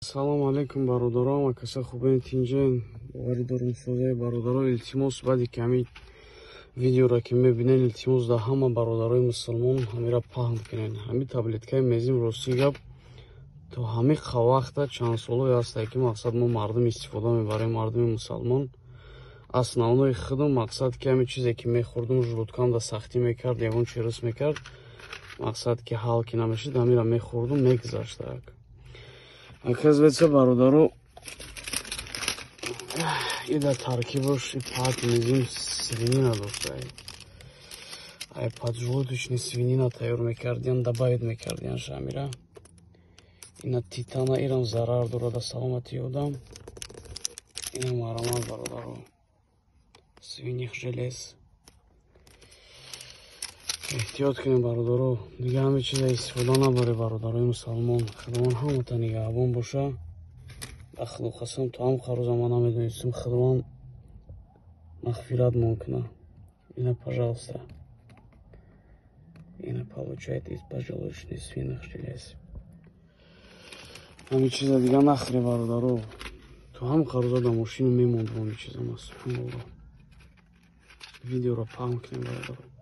Салому алейкум, бародарон, каса хубен, тинҷен, боварӣ дорум, созаи, бародарон. Илтимос, баъде ки ҳамин видеоро ки мебинен, илтимос, да ҳама бародарои мусулмон ҳамира паҳн кунен. Ҳамин таблеткаи Мезим, рости гап, то ҳамин вақта чанд солое ҳастае, ки мақсад мо мардум истифода мебарем, мардуми мусалмон. Основной худам мақсад ки ҳамин чизе ки мехӯрдум, желудкам да сахтӣ мекард, ягон чи рис мекард, мақсад ки ҳал ки намешид, ҳамира мехӯрдум, мегузаштак. Оказывается, бародаро, и дар таркибаш и пак Мезим свинина дошта. Ай поджелудочный свинина тайёр мекардиан, добавить мекардиан шамира. Ина титана, ирам зарар дорад да саломатии одам. Ина марамат, бародаро. Свиних желез. Эҳтиёт кунем, бародаро, дига ҳаме чиза истифода набаре, бародарои мусалмон. Худованд ҳамата нигаҳбон боша. Ба Худо қасам, то ҳам қаруза ман намедонистам. Худованд мағфиратмон куна. Ина, пожалуйста, ина получает из поджелудочной свиных желез. Ҳамин чиза дига нахӯре, бародаро. То ҳам қаруза да мошина мемондам ҳамин чиза. Ма, субҳаналлоҳ. Видеоро паҳн кунем, бародаро.